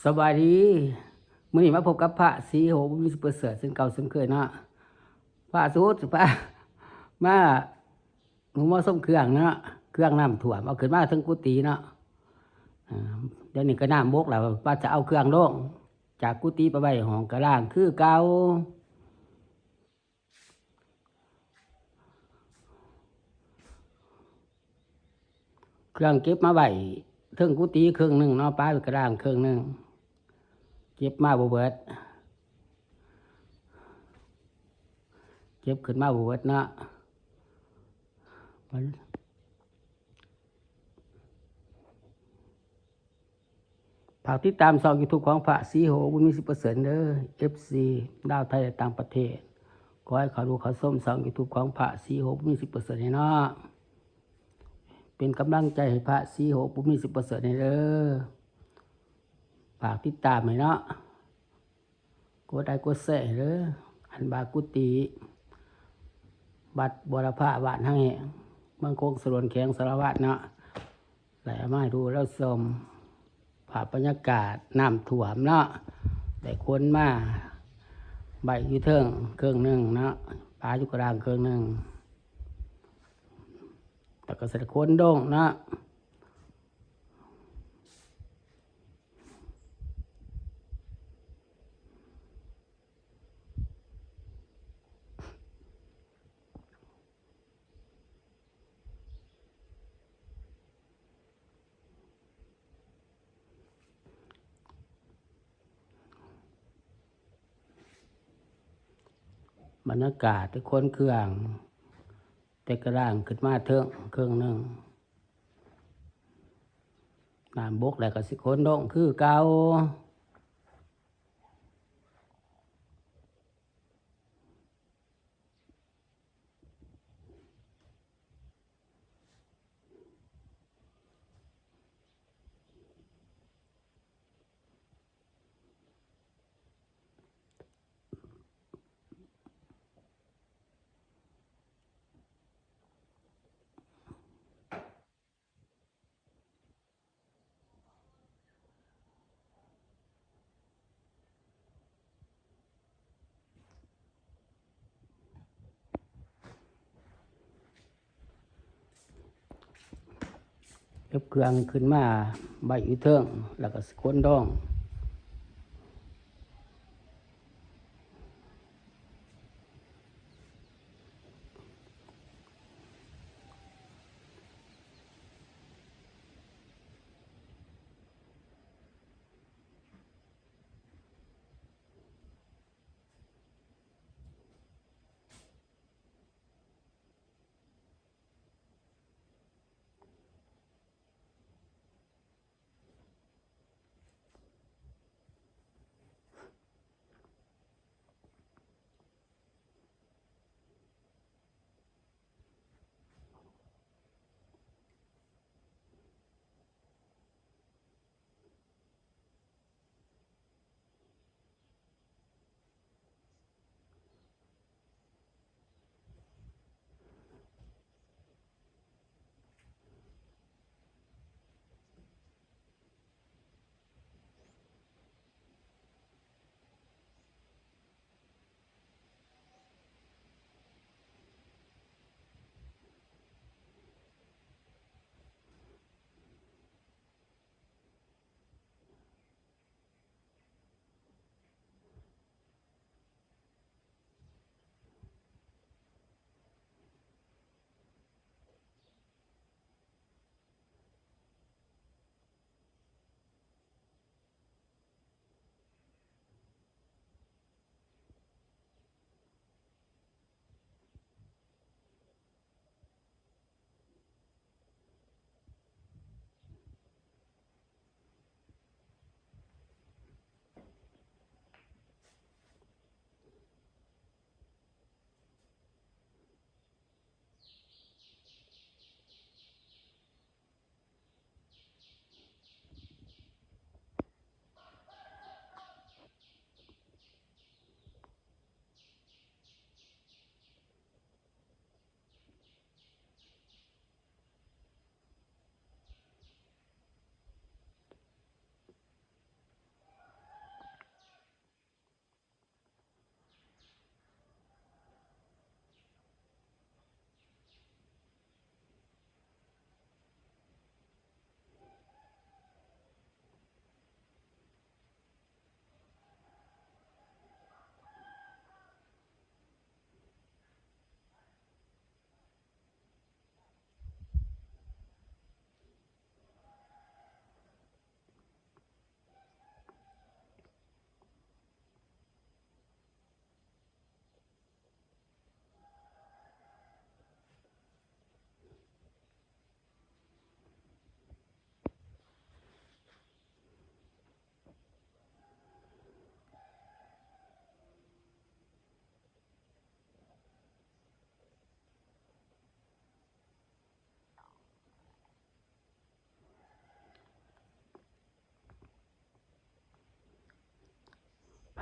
ສະບາຍດີ ມື້ນີ້ມາພົບກັບພະສີໂຫ ບຸນມີ ສຸປະເສີດ ເຊັ່ນເກົ່າເຊັ່ນເຄີຍເນາະ. ພະສູດ ພະ ມາ ໝູ່ມາຊົມເຄື່ອງເນາະ, ເຄື່ອງນ້ຳຖ້ວມ ເອົາຂຶ້ນມາເທິງກຸຕິເນາະ. ເອີ ດຽວນີ້ກໍນ້ຳບົກແລ້ວ ວ່າຈະເອົາເຄື່ອງລົງຈາກກຸຕິໄປໄວ້ຫ້ອງກະລາງຄືເກົ່າ. ເຄື່ອງເກັບມາໄວ້ເທິງກຸຕິເຄິ່ງໜຶ່ງເນາະ, ປາໄວ້ກະລາງເຄິ່ງໜຶ່ງ, ເກັບມາບໍ່ເບິດ, ເກັບຂຶ້ນມາບໍ່ເບິດເນາະ. ຝາກຕິດຕາມຊ່ອງຢູທູບຂອງພະສີໂຫ ບຸນມີ ສຸປະເສີດ ເດີ ເອັຟຊີ ລາວ ໄທ ແລະ ຕ່າງປະເທດ. ຂໍໃຫ້ເຂົ້າດູເຂົ້າຊົມຊ່ອງຢູທູບຂອງພະສີໂຫ ບຸນມີ ສຸປະເສີດ ແດ່ເນາະ. ເປັນກຳລັງໃຈໃຫ້ພະສີໂຫ ບຸນມີ ສຸປະເສີດ ແດ່ເດີ. ຝາກຕິດຕາມໃຫ້ເນາະ. ກົດໄລກົດແຊໃຫ້ເດີ. ອັນວ່າກຸຕິວັດບົວລະພາ ບ້ານຫາງແຫ້ງ ເມືອງໂຂງສະຫຼວນ ແຂວງສາລະວັນເນາະ, ໄດ້ເອົາມາໃຫ້ດູແລະຊົມ ພາບບັນຍາກາດນ້ຳຖ້ວມເນາະ, ໄດ້ຂົນມາໄວ້ຢູ່ເທິງເຄິ່ງໜຶ່ງເນາະ, ປາຢູ່ກະລາງເຄິ່ງໜຶ່ງ ແລ້ວກໍຊິໄດ້ຂົນລົງເນາະ. ບັນຍາກາດທີ່ຂົນເຄື່ອງແຕ່ກະລາງຂຶ້ນມາເທິງເຄິ່ງໜຶ່ງ, ນ້ຳບົກແລ້ວກໍຊິຂົນລົງຄືເກົ່າ. ເກັບເຄື່ອງຂຶ້ນມາໄວ້ຢູ່ເທິງ ແລ້ວກໍຊິຂົນດອງ.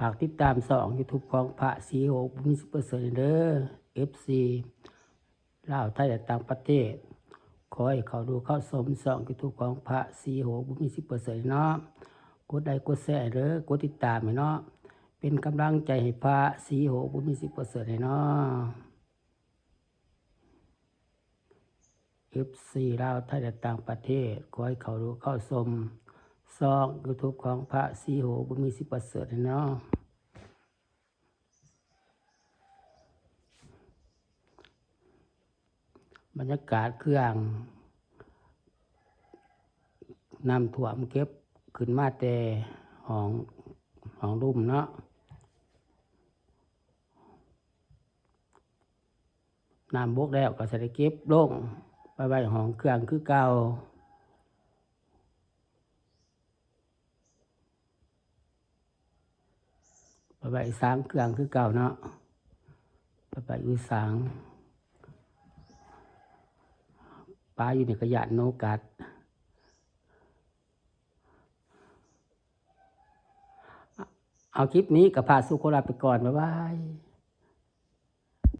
ຝາກຕິດຕາມຊ່ອງຢູທູບຂອງພະສີໂຫດ ບໍ່ມີສິບເປີເຊັນເດີ ເອັຟຊີ ລາວ ໄທ ແລະ ຕ່າງປະເທດ. ຂໍໃຫ້ເຂົ້າດູເຂົ້າຊົມຊ່ອງຢູທູບຂອງພະສີໂຫດ ບໍ່ມີສິບເປີເຊັນເນາະ. ກົດໄລກົດແຊເດີ ກົດຕິດຕາມໃຫ້ເນາະ. ເປັນກຳລັງໃຈໃຫ້ພະສີໂຫດ ບໍ່ມີສິບເປີເຊັນໃຫ້ເນາະ. ເອັຟຊີ ລາວ ໄທ ແລະ ຕ່າງປະເທດ ຂໍໃຫ້ເຂົ້າດູເຂົ້າຊົມຊ່ອງຢູທູບຂອງພະສີໂຫດ ບໍ່ມີສິບເປີເຊັນເນາະ. ບັນຍາກາດເຄື່ອງນ້ຳຖ້ວມ ເກັບຂຶ້ນມາແຕ່ຫ້ອງ ຫ້ອງລຸ່ມເນາະ. ນ້ຳບົກແລ້ວກໍຊິໄດ້ເກັບລົງໄປໄວ້ຫ້ອງເຄື່ອງຄືເກົ່າ, ໄປໄວ້ສາງເຄື່ອງຄືເກົ່າເນາະ, ໄປໄວ້ຢູ່ສາງ. ປາຢູ່ນີ້ກໍຢ້ານໜູກັດ. ເອົາ ຄລິບນີ້ກໍພາສູ່ຄົນລາໄປກ່ອນ. ບາຍບາຍ.